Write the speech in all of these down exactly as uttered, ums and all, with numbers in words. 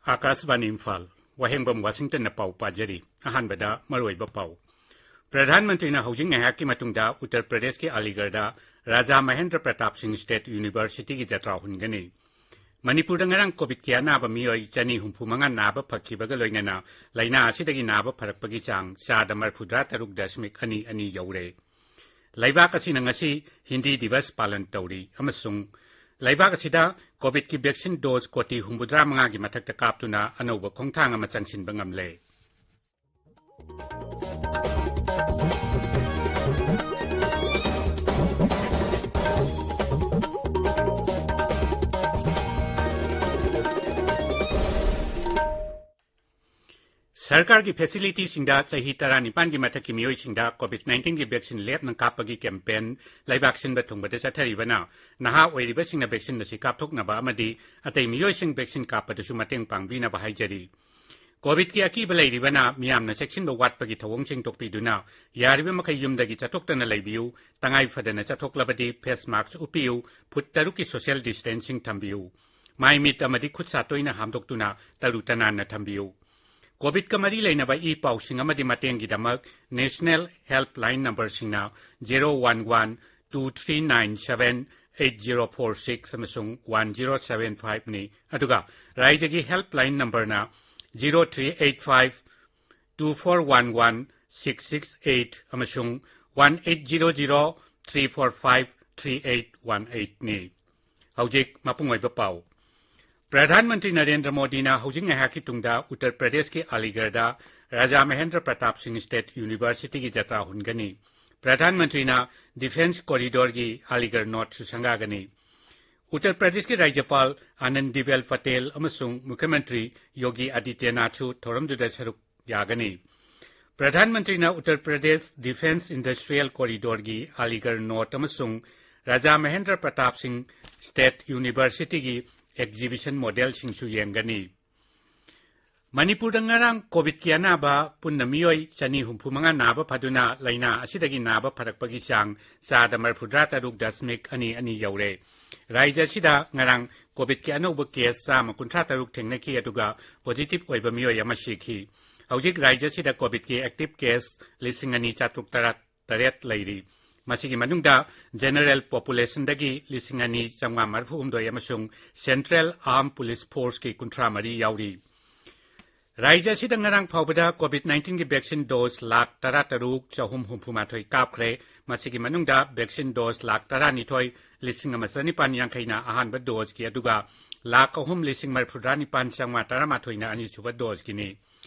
ꯑꯥꯀꯥꯁꯕꯥꯅꯤ ꯏꯝꯐꯥꯜ, ꯋꯥꯍꯦꯡꯕꯝ ꯋꯥꯁꯤꯡꯇꯟꯅ ꯄꯥꯎ ꯄꯥꯖꯔꯤ꯫ ꯑꯍꯥꯟꯕꯗ ꯃꯔꯨꯑꯣꯏꯕ ꯄꯥꯎ꯫ ꯄ꯭ꯔꯙꯥꯟ ꯃꯟꯇ꯭ꯔꯤꯅ ꯍꯧꯖꯤꯛ ꯉꯥꯏꯍꯥꯛꯀꯤ ꯃꯇꯨꯡꯗ ꯎꯠꯇꯔ ꯄ꯭ꯔꯗꯦꯁꯀꯤ ꯑꯂꯤꯒꯔꯗ ꯔꯥꯖꯥ ꯃꯍꯦꯟꯗ꯭ꯔ ꯄ꯭ꯔꯇꯥꯞ ꯁꯤꯡ ꯁ꯭ꯇꯦꯠ ꯌꯨꯅꯤꯚꯔꯁꯤꯇꯤꯒꯤ ꯖꯇ꯭ꯔꯥ ꯍꯨꯟꯒꯅꯤ꯫ ꯃꯅꯤꯄꯨꯔꯗ ꯉꯔꯥꯡ ꯀꯣꯚꯤꯗꯀꯤ ꯑꯅꯥꯕ ꯃꯤꯑꯣꯏ ꯆꯅꯤ ꯍꯨꯝꯐꯨ ꯃꯉꯥ ꯅꯥꯕ ꯐꯈꯤꯕꯒ ꯂꯣꯏꯅꯅ ꯂꯥꯏꯅꯥ ꯑꯁꯤꯗꯒꯤ ꯅꯥꯕ ꯐꯔꯛꯄꯒꯤ ꯆꯥꯡ ꯆꯥꯗ ꯃꯔꯤꯐꯨꯇꯔꯥ ꯇꯔꯨꯛ ꯗꯁꯃꯤꯛ ꯑꯅꯤ ꯑꯅꯤ ꯌꯧꯔꯦ꯫ ꯂꯩꯕꯥꯛ ꯑꯁꯤꯅ ꯉꯁꯤ ꯍꯤꯟꯗꯤ ꯗꯤꯕꯁ ꯄꯥꯂꯟ ꯇꯧꯔꯤ ꯑꯃꯁꯨꯡ ꯂꯩꯕꯥꯛ ꯑꯁꯤꯗ ꯀꯣꯚꯤꯗꯀꯤ ꯚꯦꯛꯁꯤꯟ ꯗꯣꯖ ꯀꯣꯇꯤ ꯍꯨꯝꯐꯨꯇꯔꯥ ꯃꯉꯥꯒꯤ ꯃꯊꯛꯇ ꯀꯥꯞꯇꯨꯅ ꯑꯅꯧꯕ ꯈꯣꯡꯊꯥꯡ ꯑꯃ ꯆꯪꯁꯤꯟꯕ ꯉꯝꯂꯦ꯫ ꯁꯔꯀꯥꯔꯒꯤ ꯐꯦꯁꯤꯂꯤꯇꯤꯁꯤꯡꯗ ꯆꯍꯤ ꯇꯔꯥꯅꯤꯄꯥꯟꯒꯤ ꯃꯊꯛꯀꯤ ꯃꯤꯑꯣꯏꯁꯤꯡꯗ ꯀꯣꯚꯤꯗ ꯅꯥꯏꯟꯇꯤꯟꯒꯤ ꯚꯦꯛꯁꯤꯟ ꯂꯦꯞꯅ ꯀꯥꯞꯄꯒꯤ ꯀꯦꯝꯄꯦꯟ ꯂꯩꯕꯥꯛ ꯁꯤꯟꯕ ꯊꯨꯡꯕꯗ ꯆꯠꯊꯔꯤꯕꯅ ꯅꯍꯥ ꯑꯣꯏꯔꯤꯕꯁꯤꯡꯅ ꯚꯦꯛꯁꯤꯟ ꯑꯁꯤ ꯀꯥꯞꯊꯣꯛꯅꯕ ꯑꯃꯗꯤ ꯑꯇꯩ ꯃꯤꯑꯣꯏꯁꯤꯡ ꯚꯦꯛꯁꯤꯟ ꯀꯥꯞꯄꯗꯁꯨ ꯃꯇꯦꯡ ꯄꯥꯡꯕꯤꯅꯕ ꯍꯥꯏꯖꯔꯤ꯫ ꯀꯣꯚꯤꯗꯀꯤ ꯑꯀꯤꯕ ꯂꯩꯔꯤꯕꯅ ꯃꯤꯌꯥꯝꯅ ꯆꯦꯛꯁꯤꯟꯕ ꯋꯥꯠꯄꯒꯤ ꯊꯧꯑꯣꯡꯁꯤꯡ ꯇꯣꯛꯄꯤꯗꯨꯅ ꯌꯥꯔꯤꯕ ꯃꯈꯩ ꯌꯨꯝꯗꯒꯤ ꯆꯠꯊꯣꯛꯇꯅ ꯂꯩꯕꯤꯌꯨ꯫ ꯇꯉꯥꯏ ꯐꯗꯅ ꯆꯠꯊꯣꯛꯂꯕꯗꯤ ꯐꯦꯁ ꯃꯥꯁ꯭ꯛ ꯎꯞꯄꯤꯌꯨ, ꯐꯨꯠ ꯇꯔꯨꯛꯀꯤ ꯁꯣꯁꯤꯌꯦꯜ ꯗꯤꯁꯇꯦꯟꯁꯤꯡ ꯊꯝꯕꯤꯌꯨ꯫ ꯃꯥꯏ ꯃꯤꯠ ꯑꯃꯗꯤ ꯈꯨꯠ ꯁꯥ ꯇꯣꯏꯅ ꯍꯥꯝꯗꯣꯛꯇꯨꯅ ꯇꯔꯨ ꯇꯅꯥꯟꯅ ꯊꯝꯕꯤꯌꯨ꯫ ꯀꯣꯚꯤꯗꯀ ꯃꯔꯤ ꯂꯩꯅꯕ ꯏ ꯄꯥꯎꯁꯤꯡ ꯑꯃꯗꯤ ꯃꯇꯦꯡꯒꯤꯗꯃꯛ ꯅꯦꯁꯅꯦꯜ ꯍꯦꯜꯞꯂꯥꯏꯟ ꯅꯝꯕꯔꯁꯤꯡꯅ zero one one two three nine seven eight zero four six ꯑꯃꯁꯨꯡ ꯋꯥꯟ ꯖꯤꯔꯣ ꯁꯚꯦꯟ ꯐꯥꯏꯚꯅꯤ꯫ ꯑꯗꯨꯒ ꯔꯥꯏꯖ꯭ꯌꯒꯤ ꯍꯦꯜꯞꯂꯥꯏꯟ ꯅꯝꯕꯔꯅ zero three eight five two four one one six six eight ꯑꯃꯁꯨꯡ one eight zero zero three four five three eight one ꯑꯩꯠꯅꯤ꯫ ꯍꯧꯖꯤꯛ ꯃꯄꯨꯡ ꯑꯣꯏꯕ ꯄꯥꯎ꯫ ꯄ꯭ꯔꯙꯥꯟ ꯃꯟꯇ꯭ꯔꯤ ꯅꯔꯦꯟꯗ꯭ꯔ ꯃꯣꯗꯤꯅ ꯍꯧꯖꯤꯛ ꯉꯥꯏꯍꯥꯛꯀꯤ ꯇꯨꯡꯗ ꯎꯠꯇꯔ ꯄ꯭ꯔꯗꯦꯁꯀꯤ ꯑꯂꯤꯒꯔꯗ ꯔꯥꯖꯥ ꯃꯍꯦꯟꯗ꯭ꯔ ꯄ꯭ꯔꯇꯥꯞ ꯁꯤꯡ ꯁ꯭ꯇꯦꯠ ꯌꯨꯅꯤꯚꯔꯁꯤꯇꯤꯒꯤ ꯖꯇ꯭ꯔꯥ ꯍꯨꯟꯒꯅꯤ꯫ ꯄ꯭ꯔꯙꯥꯟ ꯃꯟꯇ꯭ꯔꯤꯅ ꯗꯤꯐꯦꯟꯁ ꯀꯣꯔꯤꯗꯣꯔꯒꯤ ꯑꯂꯤꯒꯔ ꯅꯣꯠꯁꯨ ꯁꯪꯒꯥꯒꯅꯤ꯫ ꯎꯠꯇꯔ ꯄ꯭ꯔꯗꯦꯁꯀꯤ ꯔꯥꯖ꯭ꯌꯄꯥꯜ ꯑꯥꯅꯟꯗꯤꯕꯦꯜ ꯄꯇꯦꯜ ꯑꯃꯁꯨꯡ ꯃꯨꯈ꯭ꯌꯃꯟꯇ꯭ꯔꯤ ꯌꯣꯒꯤ ꯑꯗꯤꯇ꯭ꯌꯅꯥꯊꯁꯨ ꯊꯧꯔꯝꯗꯨꯗ ꯁꯔꯨꯛ ꯌꯥꯒꯅꯤ꯫ ꯄ꯭ꯔꯙꯥꯟ ꯃꯟꯇ꯭ꯔꯤꯅ ꯎꯠꯇꯔ ꯄ꯭ꯔꯗꯦꯁ ꯗꯤꯐꯦꯟꯁ ꯏꯟꯗꯁꯇ꯭ꯔꯤꯌꯦꯜ ꯀꯣꯔꯤꯗꯣꯔꯒꯤ ꯑꯂꯤꯒꯔ ꯅꯣꯠ ꯑꯃꯁꯨꯡ ꯔꯥꯖꯥ ꯃꯍꯦꯟꯗ꯭ꯔ ꯄ꯭ꯔꯇꯥꯞ ꯁꯤꯡ ꯁ꯭ꯇꯦꯠ ꯌꯨꯅꯤꯚꯔꯁꯤꯇꯤꯒꯤ ꯑꯦꯛꯖꯤꯕꯤꯁꯟ ꯃꯣꯗꯦꯜꯁꯤꯡꯁꯨ ꯌꯦꯡꯒꯅꯤ꯫ ꯃꯅꯤꯄꯨꯔꯗ ꯉꯔꯥꯡ ꯀꯣꯚꯤꯗꯀꯤ ꯑꯅꯥꯕ ꯄꯨꯟꯅ ꯃꯤꯑꯣꯏ ꯆꯅꯤ ꯍꯨꯝꯐꯨ ꯃꯉꯥ ꯅꯥꯕ ꯐꯗꯨꯅ ꯂꯥꯏꯅꯥ ꯑꯁꯤꯗꯒꯤ ꯅꯥꯕ ꯐꯔꯛꯄꯒꯤ ꯆꯥꯡ ꯆꯥꯗ ꯃꯔꯤꯐꯨꯇꯔꯥ ꯇꯔꯨꯛ ꯗꯁꯃꯤꯛ ꯑꯅꯤ ꯑꯅꯤ ꯌꯧꯔꯦ꯫ ꯔꯥꯖ꯭ꯌ ꯑꯁꯤꯗ ꯉꯔꯥꯡ ꯀꯣꯚꯤꯗꯀꯤ ꯑꯅꯧꯕ ꯀꯦꯁ ꯆꯥꯝꯃ ꯀꯨꯟꯊ꯭ꯔꯥ ꯇꯔꯨꯛ ꯊꯦꯡꯅꯈꯤ, ꯑꯗꯨꯒ ꯄꯣꯖꯤꯇꯤꯚ ꯑꯣꯏꯕ ꯃꯤꯑꯣꯏ ꯑꯃ ꯁꯤꯈꯤ꯫ ꯍꯧꯖꯤꯛ ꯔꯥꯖ꯭ꯌ ꯑꯁꯤꯗ ꯀꯣꯚꯤꯗꯀꯤ ꯑꯦꯛꯇꯤꯚ ꯀꯦꯁ ꯂꯤꯁꯤꯡ ꯑꯅꯤ ꯆꯥꯇ꯭ꯔꯨꯛ ꯇꯔꯥ ꯇꯔꯦꯠ ꯂꯩꯔꯤ꯫ ꯃꯁꯤꯒꯤ ꯃꯅꯨꯡꯗ ꯖꯦꯅꯔꯦꯜ ꯄꯣꯄꯨꯂꯦꯁꯟꯗꯒꯤ ꯂꯤꯁꯤꯡ ꯑꯅꯤ ꯆꯥꯝꯃꯉꯥ ꯃꯔꯤꯐꯨ ꯍꯨꯝꯗꯣꯏ ꯑꯃꯁꯨꯡ ꯁꯦꯟꯇ꯭ꯔꯦꯜ ꯑꯥꯔꯝ ꯄꯨꯂꯤꯁ ꯐꯣꯔꯁꯀꯤ ꯀꯨꯟꯊ꯭ꯔꯥ ꯃꯔꯤ ꯌꯥꯎꯔꯤ꯫ ꯔꯥꯖ꯭ꯌ ꯑꯁꯤꯗ ꯉꯔꯥꯡ ꯐꯥꯎꯕꯗ ꯀꯣꯚꯤꯗ ꯅꯥꯏꯟꯇꯤꯟꯒꯤ ꯚꯦꯛꯁꯤꯟ ꯗꯣꯁ ꯂꯥꯈ ꯇꯔꯥ ꯇꯔꯨꯛ ꯆꯍꯨꯝ ꯍꯨꯝꯐꯨ ꯃꯥꯊꯣꯏ ꯀꯥꯞꯈ꯭ꯔꯦ꯫ ꯃꯁꯤꯒꯤ ꯃꯅꯨꯡꯗ ꯚꯦꯛꯁꯤꯟ ꯗꯣꯁ ꯂꯥꯈ ꯇꯔꯥꯅꯤꯊꯣꯏ ꯂꯤꯁꯤꯡ ꯑꯃ ꯆꯅꯤꯄꯥꯟ ꯌꯥꯡꯈꯩꯅ ꯑꯍꯥꯟꯕ ꯗꯣꯁꯀꯤ, ꯑꯗꯨꯒ ꯂꯥꯈ ꯑꯍꯨꯝ ꯂꯤꯁꯤꯡ ꯃꯔꯤꯐꯨꯇꯔꯥ ꯅꯤꯄꯥꯟ ꯆꯥꯝꯃꯉꯥ ꯇꯔꯥꯃꯥꯊꯣꯏꯅ ꯑꯅꯤꯁꯨꯕ ꯗꯣꯁꯀꯤꯅꯤ꯫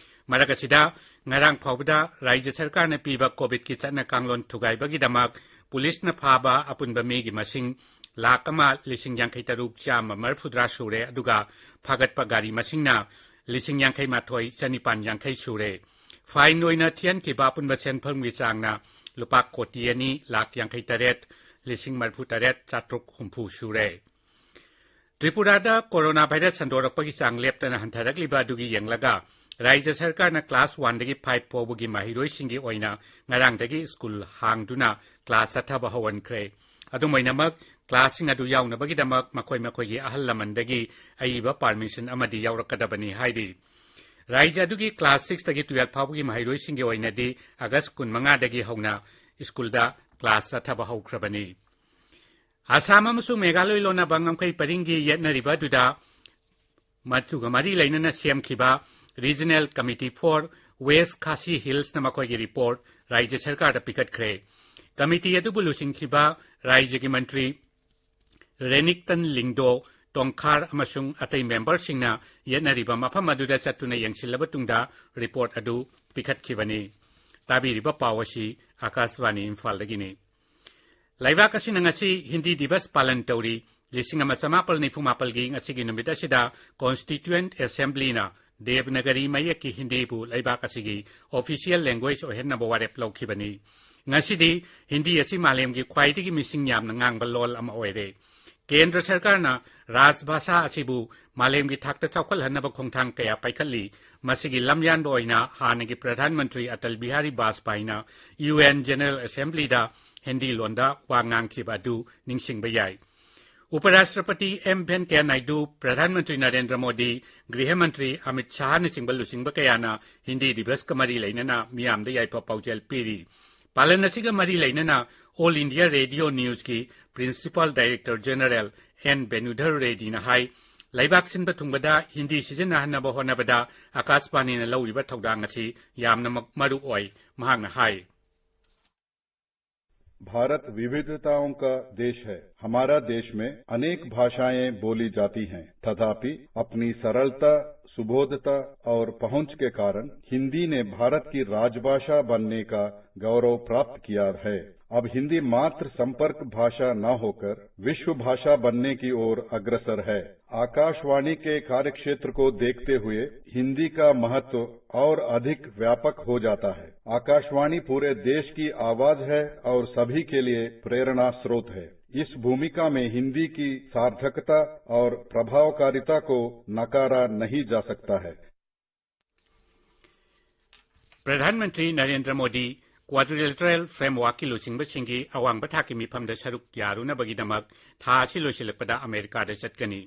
ꯃꯔꯛ ꯑꯁꯤꯗ ꯉꯔꯥꯡ ꯐꯥꯎꯕꯗ ꯔꯥꯖ꯭ꯌ ꯁꯔꯀꯥꯔꯅ ꯄꯤꯕ ꯀꯣꯚꯤꯗꯀꯤ ꯆꯠꯅ ꯀꯥꯡꯂꯣꯟ ꯊꯨꯒꯥꯏꯕꯒꯤꯗꯃꯛ ꯄꯨꯂꯤꯁꯅ ꯐꯥꯕ ꯑꯄꯨꯟꯕ ꯃꯤꯒꯤ ꯃꯁꯤꯡ ꯂꯥꯈ ꯑꯃ ꯂꯤꯁꯤꯡ ꯌꯥꯡꯈꯩ ꯇꯔꯨꯛ ꯆꯥꯝꯃ ꯃꯔꯤꯐꯨꯇꯔꯥ ꯁꯨꯔꯦ, ꯑꯗꯨꯒ ꯐꯥꯒꯠꯄ ꯒꯥꯔꯤ ꯃꯁꯤꯡꯅ ꯂꯤꯁꯤꯡ ꯌꯥꯡꯈꯩ ꯃꯥꯊꯣꯏ ꯆꯅꯤꯄꯥꯟ ꯌꯥꯡꯈꯩ ꯁꯨꯔꯦ꯫ ꯐꯥꯏꯟ ꯑꯣꯏꯅ ꯊꯤꯍꯟꯈꯤꯕ ꯑꯄꯨꯟꯕ ꯁꯦꯟꯐꯝꯒꯤ ꯆꯥꯡꯅ ꯂꯨꯄꯥ ꯀꯣꯇꯤ ꯑꯅꯤ ꯂꯥꯈ ꯌꯥꯡꯈꯩ ꯇꯔꯦꯠ ꯂꯤꯁꯤꯡ ꯃꯔꯤꯐꯨ ꯇꯔꯦꯠ ꯆꯥꯇ꯭ꯔꯨꯛ ꯍꯨꯝꯐꯨ ꯁꯨꯔꯦ꯫ ꯇ꯭ꯔꯤꯄꯨꯔꯥꯗ ꯀꯣꯔꯣꯅꯥ ꯚꯥꯏꯔꯁ ꯁꯟꯗꯣꯔꯛꯄꯒꯤ ꯆꯥꯡ ꯂꯦꯞꯇꯅ ꯍꯟꯊꯔꯛꯂꯤꯕ ꯑꯗꯨꯒꯤ ꯌꯦꯡꯂꯒ, ꯔꯥꯖ꯭ꯌ ꯁꯔꯀꯥꯔꯅ ꯀ꯭ꯂꯥꯁ ꯋꯥꯟꯗꯒꯤ ꯐꯥꯏꯚ ꯐꯥꯎꯕꯒꯤ ꯃꯍꯩꯔꯣꯏꯁꯤꯡꯒꯤ ꯑꯣꯏꯅ ꯉꯔꯥꯡꯗꯒꯤ ꯁ꯭ꯀꯨꯜ ꯍꯥꯡꯗꯨꯅ ꯀ꯭ꯂꯥꯁ ꯆꯠꯊꯕ ꯍꯧꯍꯟꯈ꯭ꯔꯦ꯫ ꯑꯗꯨꯝ ꯑꯣꯏꯅꯃꯛ, ꯀ꯭ꯂꯥꯁꯁꯤꯡ ꯑꯗꯨ ꯌꯥꯎꯅꯕꯒꯤꯗꯃꯛ ꯃꯈꯣꯏ ꯃꯈꯣꯏꯒꯤ ꯑꯍꯜ ꯂꯃꯟꯗꯒꯤ ꯑꯏꯕ ꯄꯥꯔꯃꯤꯁꯟ ꯑꯃꯗꯤ ꯌꯥꯎꯔꯛꯀꯗꯕꯅꯤ ꯍꯥꯏꯔꯤ꯫ ꯔꯥꯖ꯭ꯌ ꯑꯗꯨꯒꯤ ꯀ꯭ꯂꯥꯁ ꯁꯤꯛꯁꯇꯒꯤ ꯇꯨꯌꯦꯜꯐ ꯐꯥꯎꯕꯒꯤ ꯃꯍꯩꯔꯣꯏꯁꯤꯡꯒꯤ ꯑꯣꯏꯅꯗꯤ ꯑꯥꯒꯁ ꯀꯨꯟꯃꯉꯥꯗꯒꯤ ꯍꯧꯅ ꯁ꯭ꯀꯨꯜꯗ ꯀ꯭ꯂꯥꯁ ꯆꯠꯊꯕ ꯍꯧꯈ꯭ꯔꯕꯅꯤ꯫ ꯑꯁꯥꯝ ꯑꯃꯁꯨꯡ ꯃꯦꯘꯥꯂꯣꯏ ꯂꯣꯟꯅꯕ ꯉꯝꯈꯩ ꯄꯔꯤꯡꯒꯤ ꯌꯦꯠꯅꯔꯤꯕ ꯑꯗꯨꯗ ꯃꯗꯨꯒ ꯃꯔꯤ ꯂꯩꯅꯅ ꯁꯦꯝꯈꯤꯕ Regional Committee for West Khasi Hillsꯅ ꯃꯈꯣꯏꯒꯤ ꯔꯤꯄꯣꯔꯠ ꯔꯥꯖ꯭ꯌ ꯁꯔꯀꯥꯔꯗ ꯄꯤꯈꯠꯈ꯭ꯔꯦ꯫ ꯀꯃꯤꯇꯤ ꯑꯗꯨꯕꯨ ꯂꯨꯆꯤꯡꯈꯤꯕ ꯔꯥꯖ꯭ꯌꯒꯤ ꯃꯟꯇ꯭ꯔꯤ ꯔꯦꯅꯤꯛꯇꯟ ꯂꯤꯡꯗꯣ ꯇꯣꯡꯈꯥꯔ ꯑꯃꯁꯨꯡ ꯑꯇꯩ ꯃꯦꯝꯕꯔꯁꯤꯡꯅ ꯌꯦꯠꯅꯔꯤꯕ ꯃꯐꯝ ꯑꯗꯨꯗ ꯆꯠꯇꯨꯅ ꯌꯦꯡꯁꯤꯜꯂꯕ ꯇꯨꯡꯗ ꯔꯤꯄꯣꯔꯠ ꯑꯗꯨ ꯄꯤꯈꯠꯈꯤꯕꯅꯤ꯫ ꯇꯥꯕꯤꯔꯤꯕ ꯄꯥꯎ ꯑꯁꯤ ꯑꯥꯀꯥꯁꯕꯥꯅꯤ ꯏꯝꯐꯥꯜꯗꯒꯤꯅꯤ꯫ ꯂꯩꯕꯥꯛ ꯑꯁꯤꯅ ꯉꯁꯤ ꯍꯤꯟꯗꯤ ꯗꯤꯕꯁ ꯄꯥꯂꯟ ꯇꯧꯔꯤ꯫ ꯂꯤꯁꯤꯡ ꯑꯃ ꯆꯃꯥꯄꯜ ꯅꯤꯐꯨ ꯃꯥꯄꯜꯒꯤ ꯉꯁꯤꯒꯤ ꯅꯨꯃꯤꯠ ꯑꯁꯤꯗ ꯀꯣꯟꯁꯇꯤꯇ꯭ꯌꯨꯌꯦꯟꯠ ꯑꯦꯁꯦꯝꯕ꯭ꯂꯤꯅ ꯗꯦꯕꯅꯒꯔꯤ ꯃꯌꯦꯛꯀꯤ ꯍꯤꯟꯗꯤꯕꯨ ꯂꯩꯕꯥꯛ ꯑꯁꯤꯒꯤ ꯑꯣꯐꯤꯁꯤꯌꯦꯜ ꯂꯦꯡꯒ꯭ꯋꯦꯖ ꯑꯣꯏꯍꯟꯅꯕ ꯋꯥꯔꯦꯞ ꯂꯧꯈꯤꯕꯅꯤ꯫ ꯉꯁꯤꯗꯤ ꯍꯤꯟꯗꯤ ꯑꯁꯤ ꯃꯥꯂꯦꯝꯒꯤ ꯈ꯭ꯋꯥꯏꯗꯒꯤ ꯃꯤꯁꯤꯡ ꯌꯥꯝꯅ ꯉꯥꯡꯕ ꯂꯣꯜ ꯑꯃ ꯑꯣꯏꯔꯦ꯫ ꯀꯦꯟꯗ꯭ꯔ ꯁꯔꯀꯥꯔꯅ ꯔꯥꯖ ꯚꯥꯁꯥ ꯑꯁꯤꯕꯨ ꯃꯥꯂꯦꯝꯒꯤ ꯊꯥꯛꯇ ꯆꯥꯎꯈꯠꯍꯟꯅꯕ ꯈꯣꯡꯊꯥꯡ ꯀꯌꯥ ꯄꯥꯏꯈꯠꯂꯤ꯫ ꯃꯁꯤꯒꯤ ꯂꯝꯌꯥꯟꯕ ꯑꯣꯏꯅ ꯍꯥꯟꯅꯒꯤ ꯄ꯭ꯔꯙꯥꯟ ꯃꯟꯇ꯭ꯔꯤ ꯑꯇꯜ ꯕꯤꯍꯥꯔꯤ ꯕꯥꯖꯄꯥꯏꯅ ꯌꯨ ꯑꯦꯟ ꯖꯦꯅꯔꯦꯜ ꯑꯦꯁꯦꯝꯕ꯭ꯂꯤꯗ ꯍꯤꯟꯗꯤ ꯂꯣꯟꯗ ꯋꯥ ꯉꯥꯡꯈꯤꯕ ꯑꯗꯨ ꯅꯤꯡꯁꯤꯡꯕ ꯌꯥꯏ꯫ ꯎꯄꯔꯥꯁꯇ꯭ꯔꯄꯇꯤ ꯑꯦꯝ ꯚꯦꯟꯀꯌꯥ ꯅꯥꯏꯗꯨ, ꯄ꯭ꯔꯙꯥꯟ ꯃꯟꯇ꯭ꯔꯤ ꯅꯔꯦꯟꯗ꯭ꯔ ꯃꯣꯗꯤ, ꯒ꯭ꯔꯤꯍ ꯃꯟꯇ꯭ꯔꯤ ꯑꯃꯤꯠ ꯁꯥꯍꯅꯆꯤꯡꯕ ꯂꯨꯆꯤꯡꯕ ꯀꯌꯥꯅ ꯍꯤꯟꯗꯤ ꯗꯤꯕꯁꯀ ꯃꯔꯤ ꯂꯩꯅꯅ ꯃꯤꯌꯥꯝꯗ ꯌꯥꯏꯐ ꯄꯥꯎꯖꯦꯜ ꯄꯤꯔꯤ꯫ ꯄꯥꯂꯟ ꯑꯁꯤꯒ ꯃꯔꯤ ꯂꯩꯅꯅ ꯑꯣꯜ ꯏꯟꯗꯤꯌꯥ ꯔꯦꯗꯤꯑꯣ ꯅ꯭ꯌꯨꯁꯀꯤ principal director general N Benudhar ꯔꯦꯗꯤꯅ ꯍꯥꯏ, ꯂꯩꯕꯥꯛ ꯁꯤꯟꯕ ꯊꯨꯡꯕꯗ ꯍꯤꯟꯗꯤ ꯁꯤꯖꯤꯟꯅꯍꯟꯅꯕ ꯍꯣꯠꯅꯕꯗ ꯑꯀꯥꯁꯕꯥꯅꯤꯅ ꯂꯧꯔꯤꯕ ꯊꯧꯗꯥꯡ ꯑꯁꯤ ꯌꯥꯝꯅꯃꯛ ꯃꯔꯨ ꯑꯣꯏ꯫ ꯃꯍꯥꯛꯅ ꯍꯥꯏ, भारत विविधताओं का देश है। हमारा देश में अनेक भाषाएं बोली जाती हैं, तथापि अपनी सरलता, सुबोधता और पहुंच के कारण हिंदी ने भारत की राजभाषा बनने का गौरव प्राप्त किया है। अब हिंदी मात्र संपर्क भाषा न होकर विश्व भाषा बनने की ओर अग्रसर है। आकाशवाणी के कार्यक्षेत्र को देखते हुए हिंदी का महत्व और अधिक व्यापक हो जाता है। आकाशवाणी पूरे देश की आवाज है और सभी के लिए प्रेरणा स्रोत है। इस भूमिका में हिंदी की सार्थकता और प्रभावकारिता को नकारा नहीं जा सकता है। ꯄ꯭ꯔꯙꯥꯟ ꯃꯟꯇ꯭ꯔꯤ ꯅꯔꯦꯟꯗ꯭ꯔ ꯃꯣꯗꯤ ꯀ꯭ꯋꯥꯗ꯭ꯔꯤꯂꯦꯇꯔꯦꯜ ꯐ꯭ꯔꯦꯝꯋꯥꯔꯛꯀꯤ ꯂꯨꯆꯤꯡꯕꯁꯤꯡꯒꯤ ꯑꯋꯥꯡꯕ ꯊꯥꯛꯀꯤ ꯃꯤꯐꯝꯗ ꯁꯔꯨꯛ ꯌꯥꯔꯨꯅꯕꯒꯤꯗꯃꯛ ꯊꯥ ꯑꯁꯤ ꯂꯣꯏꯁꯤꯜꯂꯛꯄꯗ ꯑꯃꯦꯔꯤꯀꯥꯗ ꯆꯠꯀꯅꯤ꯫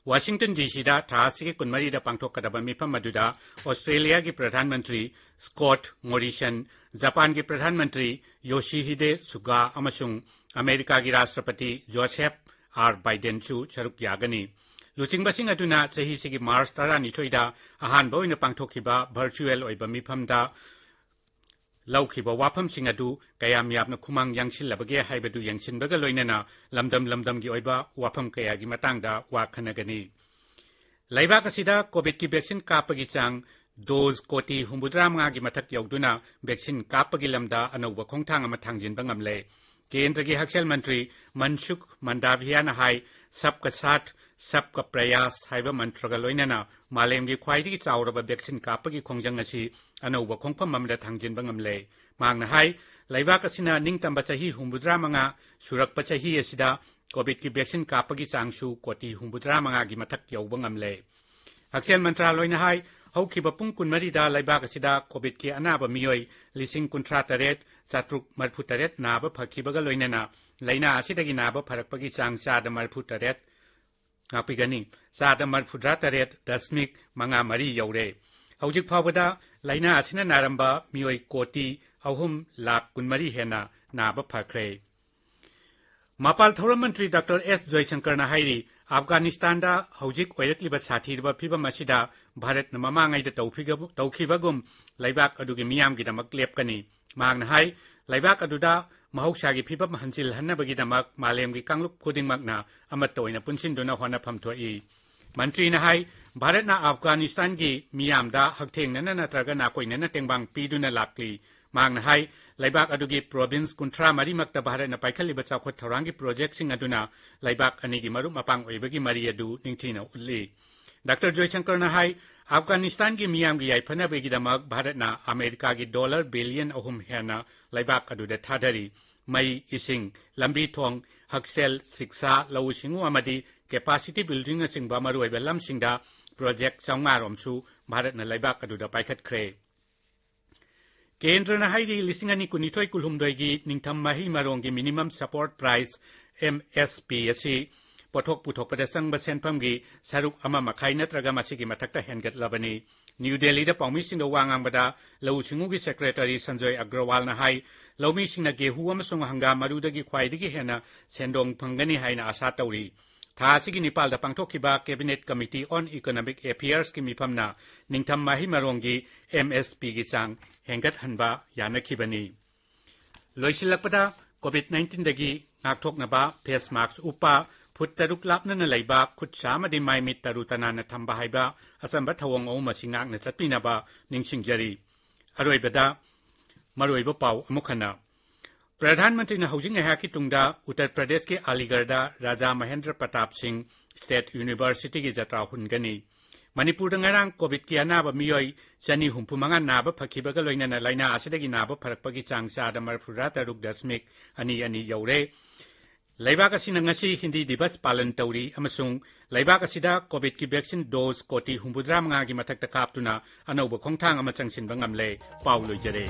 ꯋꯥꯁꯤꯡꯇꯟ ꯗꯤ ꯁꯤꯗ ꯊꯥ ꯑꯁꯤꯒꯤ ꯀꯨꯟꯃꯔꯤꯗ ꯄꯥꯡꯊꯣꯛꯀꯗꯕ ꯃꯤꯐꯝ ꯑꯗꯨꯗ ꯑꯣꯁꯇ꯭ꯔꯦꯂꯤꯌꯥꯒꯤ ꯄ꯭ꯔꯙꯥꯟ ꯃꯟꯇ꯭ꯔꯤ ꯁ꯭ꯀꯣꯠ ꯃꯣꯔꯤꯁꯟ, ꯖꯄꯥꯟꯒꯤ ꯄ꯭ꯔꯙꯥꯟ ꯃꯟꯇ꯭ꯔꯤ ꯌꯣꯁꯤꯍꯤꯗꯦ ꯁꯨꯒꯥ ꯑꯃꯁꯨꯡ ꯑꯃꯦꯔꯤꯀꯥꯒꯤ ꯔꯥꯁꯇ꯭ꯔꯄꯇꯤ ꯖꯣꯁꯦꯐ ꯑꯥꯔ ꯕꯥꯏꯗꯦꯟꯁꯨ ꯁꯔꯨꯛ ꯌꯥꯒꯅꯤ꯫ ꯂꯨꯆꯤꯡꯕꯁꯤꯡ ꯑꯗꯨꯅ ꯆꯍꯤꯁꯤꯒꯤ ꯃꯥꯔꯆ ꯇꯔꯥꯅꯤꯊꯣꯏꯗ ꯑꯍꯥꯟꯕ ꯑꯣꯏꯅ ꯄꯥꯡꯊꯣꯛꯈꯤꯕ ꯚꯔꯆꯨꯑꯦꯜ ꯑꯣꯏꯕ ꯃꯤꯐꯝꯗ ꯂꯧꯈꯤꯕ ꯋꯥꯐꯝꯁꯤꯡ ꯑꯗꯨ ꯀꯌꯥꯝ ꯌꯥꯝꯅ ꯈꯨꯃꯥꯡ ꯌꯥꯡꯁꯤꯜꯂꯕꯒꯦ ꯍꯥꯏꯕꯗꯨ ꯌꯦꯡꯁꯤꯟꯕꯒ ꯂꯣꯏꯅꯅ ꯂꯝꯗꯝ ꯂꯝꯗꯝꯒꯤ ꯑꯣꯏꯕ ꯋꯥꯐꯝ ꯀꯌꯥꯒꯤ ꯃꯇꯥꯡꯗ ꯋꯥ ꯈꯟꯅꯒꯅꯤ꯫ ꯂꯩꯕꯥꯛ ꯑꯁꯤꯗ ꯀꯣꯚꯤꯗꯀꯤ ꯚꯦꯛꯁꯤꯟ ꯀꯥꯞꯄꯒꯤ ꯆꯥꯡ ꯗꯣꯖ ꯀꯣꯇꯤ ꯍꯨꯝꯐꯨꯇꯔꯥ ꯃꯉꯥꯒꯤ ꯃꯊꯛ ꯌꯧꯗꯨꯅ ꯚꯦꯛꯁꯤꯟ ꯀꯥꯞꯄꯒꯤ ꯂꯝꯗ ꯑꯅꯧꯕ ꯈꯣꯡꯊꯥꯡ ꯑꯃ ꯊꯥꯡꯖꯤꯟꯕ ꯉꯝꯂꯦ꯫ ꯀꯦꯟꯗ꯭ꯔꯒꯤ ꯍꯛꯁꯦꯜ ꯃꯟꯇ꯭ꯔꯤ ꯃꯟꯁꯨꯈ ꯃꯟꯗꯥꯚꯤꯌꯥꯅ ꯍꯥꯏ, "ꯁꯕꯀꯥ ꯁꯥꯊ, ꯁꯕꯀꯥ ꯄ꯭ꯔꯌꯥꯁ" ꯍꯥꯏꯕ ꯃꯟꯇ꯭ꯔꯒ ꯂꯣꯏꯅꯅ ꯃꯥꯂꯦꯝꯒꯤ ꯈ꯭ꯋꯥꯏꯗꯒꯤ ꯆꯥꯎꯔꯕ ꯚꯦꯛꯁꯤꯟ ꯀꯥꯞꯄꯒꯤ ꯈꯣꯡꯖꯪ ꯑꯁꯤ ꯑꯅꯧꯕ ꯈꯣꯡꯐꯝ ꯑꯃꯗ ꯊꯥꯡꯖꯤꯟꯕ ꯉꯝꯂꯦ꯫ ꯃꯍꯥꯛꯅ ꯍꯥꯏ, ꯂꯩꯕꯥꯛ ꯑꯁꯤꯅ ꯅꯤꯡꯇꯝꯕ ꯆꯍꯤ ꯍꯨꯝꯐꯨꯇꯔꯥ ꯃꯉꯥ ꯁꯨꯔꯛꯄ ꯆꯍꯤ ꯑꯁꯤꯗ ꯀꯣꯚꯤꯗꯀꯤ ꯚꯦꯛꯁꯤꯟ ꯀꯥꯞꯄꯒꯤ ꯆꯥꯡꯁꯨ ꯀꯣꯇꯤ ꯍꯨꯝꯐꯨꯇꯔꯥ ꯃꯉꯥꯒꯤ ꯃꯊꯛ ꯌꯧꯕ ꯉꯝꯂꯦ꯫ ꯍꯛꯁꯦꯜ ꯃꯟꯇ꯭ꯔꯥꯂꯣꯏꯅ ꯍꯥꯏ, ꯍꯧꯈꯤꯕ ꯄꯨꯡ ꯀꯨꯟꯃꯔꯤꯗ ꯂꯩꯕꯥꯛ ꯑꯁꯤꯗ ꯀꯣꯚꯤꯗꯀꯤ ꯑꯅꯥꯕ ꯃꯤꯑꯣꯏ ꯂꯤꯁꯤꯡ ꯀꯨꯟꯊ꯭ꯔꯥ ꯇꯔꯦꯠ ꯆꯥꯇ꯭ꯔꯨꯛ ꯃꯔꯤꯐꯨ ꯇꯔꯦꯠ ꯅꯥꯕ ꯐꯈꯤꯕꯒ ꯂꯣꯏꯅꯅ ꯂꯥꯏꯅꯥ ꯑꯁꯤꯗꯒꯤ ꯅꯥꯕ ꯐꯔꯛꯄꯒꯤ ꯆꯥꯡ ꯆꯥꯗ ꯃꯔꯤꯐꯨ ꯇꯔꯦꯠ, ꯉꯥꯛꯄꯤꯒꯅꯤ, ꯆꯥꯗ ꯃꯔꯤꯐꯨꯇꯔꯥ ꯇꯔꯦꯠ ꯗꯁꯃꯤꯛ ꯃꯉꯥ ꯃꯔꯤ ꯌꯧꯔꯦ꯫ ꯍꯧꯖꯤꯛ ꯐꯥꯎꯕꯗ ꯂꯥꯏꯅꯥ ꯑꯁꯤꯅ ꯅꯥꯔꯝꯕ ꯃꯤꯑꯣꯏ ꯀꯣꯇꯤ ꯑꯍꯨꯝ ꯂꯥꯈ ꯀꯨꯟꯃꯔꯤ ꯍꯦꯟꯅ ꯅꯥꯕ ꯐꯈ꯭ꯔꯦ꯫ ꯃꯄꯥꯜ ꯊꯧꯔꯝ ꯃꯟꯇ꯭ꯔꯤ ꯗꯥꯛꯇꯔ ꯑꯦꯁ ꯖꯣꯏꯁꯪꯀꯔꯅ ꯍꯥꯏꯔꯤ, ꯑꯐꯒꯥꯅꯤꯁꯇꯥꯟꯗ ꯍꯧꯖꯤꯛ ꯑꯣꯏꯔꯛꯂꯤꯕ ꯁꯥꯊꯤꯔꯕ ꯐꯤꯚꯝ ꯑꯁꯤꯗ ꯚꯥꯔꯠꯅ ꯃꯃꯥꯡꯉꯩꯗ ꯇꯧꯈꯤꯒ-, ꯇꯧꯈꯤꯕꯒꯨꯝ ꯂꯩꯕꯥꯛ ꯑꯗꯨꯒꯤ ꯃꯤꯌꯥꯝꯒꯤꯗꯃꯛ ꯂꯦꯞꯀꯅꯤ꯫ ꯃꯍꯥꯛꯅ ꯍꯥꯏ, ꯂꯩꯕꯥꯛ ꯑꯗꯨꯗ ꯃꯍꯧꯁꯥꯒꯤ ꯐꯤꯚꯝ ꯍꯟꯖꯤꯜꯍꯟꯅꯕꯒꯤꯗꯃꯛ ꯃꯥꯂꯦꯝꯒꯤ ꯀꯥꯡꯂꯨꯞ ꯈꯨꯗꯤꯡꯃꯛꯅ ꯑꯃꯠꯇ ꯑꯣꯏꯅ ꯄꯨꯟꯁꯤꯟꯗꯨꯅ ꯍꯣꯠꯅꯐꯝ ꯊꯣꯛꯏ꯫ ꯃꯟꯇ꯭ꯔꯤꯅ ꯍꯥꯏ, ꯚꯥꯔꯠꯅ ꯑꯐꯒꯥꯅꯤꯁꯇꯥꯟꯒꯤ ꯃꯤꯌꯥꯝꯗ ꯍꯛꯊꯦꯡꯅꯅ ꯅꯠꯇ꯭ꯔꯒ ꯅꯥꯀꯣꯏꯅꯅ ꯇꯦꯡꯕꯥꯡ ꯄꯤꯗꯨꯅ ꯂꯥꯛꯂꯤ꯫ ꯃꯍꯥꯛꯅ ꯍꯥꯏ, ꯂꯩꯕꯥꯛ ꯑꯗꯨꯒꯤ ꯄ꯭ꯔꯣꯚꯤꯟꯁ ꯀꯨꯟꯊ꯭ꯔꯥ ꯃꯔꯤꯃꯛꯇ ꯚꯥꯔꯠꯅ ꯄꯥꯏꯈꯠꯂꯤꯕ ꯆꯥꯎꯈꯠ ꯊꯧꯔꯥꯡꯒꯤ ꯄ꯭ꯔꯣꯖꯦꯛꯁꯤꯡ ꯑꯗꯨꯅ ꯂꯩꯕꯥꯛ ꯑꯅꯤꯒꯤ ꯃꯔꯨꯞ ꯃꯄꯥꯡ ꯑꯣꯏꯕꯒꯤ ꯃꯔꯤ ꯑꯗꯨ ꯅꯤꯡꯊꯤꯅ ꯎꯠꯂꯤ꯫ ꯗꯥꯛꯇꯔ ꯖꯣꯏꯁꯪꯀꯔꯅ ꯍꯥꯏ, ꯑꯐꯒꯥꯅꯤꯁꯇꯥꯟꯒꯤ ꯃꯤꯌꯥꯝꯒꯤ ꯌꯥꯏꯐꯅꯕꯒꯤꯗꯃꯛ ꯚꯥꯔꯠꯅ ꯑꯃꯦꯔꯤꯀꯥꯒꯤ ꯗꯣꯂꯔ ꯕꯤꯂꯤꯌꯟ ꯑꯍꯨꯝ ꯍꯦꯟꯅ ꯂꯩꯕꯥꯛ ꯑꯗꯨꯗ ꯊꯥꯗꯔꯤ꯫ ꯃꯩ, ꯏꯁꯤꯡ, ꯂꯝꯕꯤ ꯊꯣꯡ, ꯍꯛꯁꯦꯜ, ꯁꯤꯛꯁꯥ, ꯂꯧꯎ ꯁꯤꯡꯎ ꯑꯃꯗꯤ ꯀꯦꯄꯥꯁꯤꯇꯤ ꯕꯤꯜꯗꯤꯡꯅꯆꯤꯡꯕ ꯃꯔꯨꯑꯣꯏꯕ ꯂꯝꯁꯤꯡꯗ ꯄ꯭ꯔꯣꯖꯦꯛ ꯆꯥꯝꯃꯉꯥ ꯔꯣꯝꯁꯨ ꯚꯥꯔꯠꯅ ꯂꯩꯕꯥꯛ ꯑꯗꯨꯗ ꯄꯥꯏꯈꯠꯈ꯭ꯔꯦ꯫ ꯀꯦꯟꯗ꯭ꯔꯅ ꯍꯥꯏꯔꯤ, ꯂꯤꯁꯤꯡ ꯑꯅꯤ ꯀꯨꯟꯅꯤꯊꯣꯏ ꯀꯨꯟꯍꯨꯝꯗꯣꯏꯒꯤ ꯅꯤꯡꯊꯝ ꯃꯍꯩ ꯃꯔꯣꯡꯒꯤ minimum support price, M S P, ꯑꯁꯤ ꯄꯣꯠꯊꯣꯛ ꯄꯨꯊꯣꯛꯄꯗ ꯆꯪꯕ ꯁꯦꯟꯐꯝꯒꯤ ꯁꯔꯨꯛ ꯑꯃ ꯃꯈꯥꯏ ꯅꯠꯇ꯭ꯔꯒ ꯃꯁꯤꯒꯤ ꯃꯊꯛꯇ ꯍꯦꯟꯒꯠꯂꯕꯅꯤ꯫ ꯅ꯭ꯌꯨ ꯗꯦꯜꯂꯤꯗ ꯄꯥꯎꯃꯤꯁꯤꯡꯗ ꯋꯥ ꯉꯥꯡꯕꯗ ꯂꯧꯎ ꯁꯤꯡꯎꯒꯤ ꯁꯦꯀ꯭ꯔꯦꯇꯔꯤ ꯁꯟꯖꯣꯏ ꯑꯒ꯭ꯔꯋꯥꯜꯅ ꯍꯥꯏ, ꯂꯧꯃꯤꯁꯤꯡꯅ ꯒꯦꯍꯨ ꯑꯃꯁꯨꯡ ꯍꯪꯒꯥꯝ ꯃꯔꯨꯗꯒꯤ ꯈ꯭ꯋꯥꯏꯗꯒꯤ ꯍꯦꯟꯅ ꯁꯦꯟꯗꯣꯡ ꯐꯪꯒꯅꯤ ꯍꯥꯏꯅ ꯑꯥꯁꯥ ꯇꯧꯔꯤ꯫ ꯊꯥ ꯑꯁꯤꯒꯤ ꯅꯤꯄꯥꯜꯗ ꯄꯥꯡꯊꯣꯛꯈꯤꯕ ꯀꯦꯕꯤꯅꯦꯠ ꯀꯃꯤꯇꯤ ꯑꯣꯟ ꯏꯀꯣꯅꯣꯃꯤꯛ ꯑꯦꯐꯤꯌꯔꯁꯀꯤ ꯃꯤꯐꯝꯅ ꯅꯤꯡꯊꯝ ꯃꯍꯩ ꯃꯔꯣꯡꯒꯤ ꯑꯦꯝ ꯑꯦꯁ ꯄꯤꯒꯤ ꯆꯥꯡ ꯍꯦꯟꯒꯠꯍꯟꯕ ꯌꯥꯅꯈꯤꯕꯅꯤ꯫ ꯂꯣꯏꯁꯤꯜꯂꯛꯄꯗ, ꯀꯣꯚꯤꯗ ꯅꯥꯏꯟꯇꯤꯟꯗꯒꯤ ꯉꯥꯛꯊꯣꯛꯅꯕ ꯐꯦꯁ ꯃꯥꯛꯁ ꯎꯞꯄ, ꯐꯨꯠ ꯇꯔꯨꯛ ꯂꯥꯞꯅꯅ ꯂꯩꯕ, ꯈꯨꯠ ꯁꯥ ꯑꯃꯗꯤ ꯃꯥꯏ ꯃꯤꯠ ꯇꯔꯨ ꯇꯅꯥꯟꯅ ꯊꯝꯕ ꯍꯥꯏꯕ ꯑꯆꯝꯕ ꯊꯧꯑꯣꯡ ꯑꯍꯨꯝ ꯑꯁꯤ ꯉꯥꯛꯅ ꯆꯠꯄꯤꯅꯕ ꯅꯤꯡꯁꯤꯡꯖꯔꯤ꯫ ꯑꯔꯣꯏꯕꯗ ꯃꯔꯨꯑꯣꯏꯕ ꯄꯥꯎ ꯑꯃꯨꯛ ꯍꯟꯅ꯫ ꯄ꯭ꯔꯙꯥꯟ ꯃꯟꯇ꯭ꯔꯤꯅ ꯍꯧꯖꯤꯛ ꯉꯥꯏꯍꯥꯛꯀꯤ ꯇꯨꯡꯗ ꯎꯠꯇꯔ ꯄ꯭ꯔꯗꯦꯁꯀꯤ ꯑꯂꯤꯒꯔꯗ ꯔꯥꯖꯥ ꯃꯍꯦꯟꯗ꯭ꯔ ꯄ꯭ꯔꯇꯥꯞ ꯁꯤꯡ ꯁ꯭ꯇꯦꯠ ꯌꯨꯅꯤꯚꯔꯁꯤꯇꯤꯒꯤ ꯖꯇ꯭ꯔꯥ ꯍꯨꯟꯒꯅꯤ꯫ ꯃꯅꯤꯄꯨꯔꯗ ꯉꯔꯥꯡ ꯀꯣꯚꯤꯗꯀꯤ ꯑꯅꯥꯕ ꯃꯤꯑꯣꯏ ꯆꯅꯤ ꯍꯨꯝꯐꯨ ꯃꯉꯥ ꯅꯥꯕ ꯐꯈꯤꯕꯒ ꯂꯣꯏꯅꯅ ꯂꯥꯏꯅꯥ ꯑꯁꯤꯗꯒꯤ ꯅꯥꯕ ꯐꯔꯛꯄꯒꯤ ꯆꯥꯡ ꯆꯥꯗ ꯃꯔꯤꯐꯨꯇꯔꯥ ꯇꯔꯨꯛ ꯗꯁꯃꯤꯛ ꯑꯅꯤ ꯑꯅꯤ ꯌꯧꯔꯦ꯫ ꯂꯩꯕꯥꯛ ꯑꯁꯤꯅ ꯉꯁꯤ ꯍꯤꯟꯗꯤ ꯗꯤꯕꯁ ꯄꯥꯂꯟ ꯇꯧꯔꯤ ꯑꯃꯁꯨꯡ ꯂꯩꯕꯥꯛ ꯑꯁꯤꯗ ꯀꯣꯚꯤꯗꯀꯤ ꯚꯦꯛꯁꯤꯟ ꯗꯣꯖ ꯀꯣꯇꯤ ꯍꯨꯝꯐꯨꯇꯔꯥ ꯃꯉꯥꯒꯤ ꯃꯊꯛꯇ ꯀꯥꯞꯇꯨꯅ ꯑꯅꯧꯕ ꯈꯣꯡꯊꯥꯡ ꯑꯃ ꯆꯪꯁꯤꯟꯕ ꯉꯝꯂꯦ꯫ ꯄꯥꯎ ꯂꯣꯏꯖꯔꯦ꯫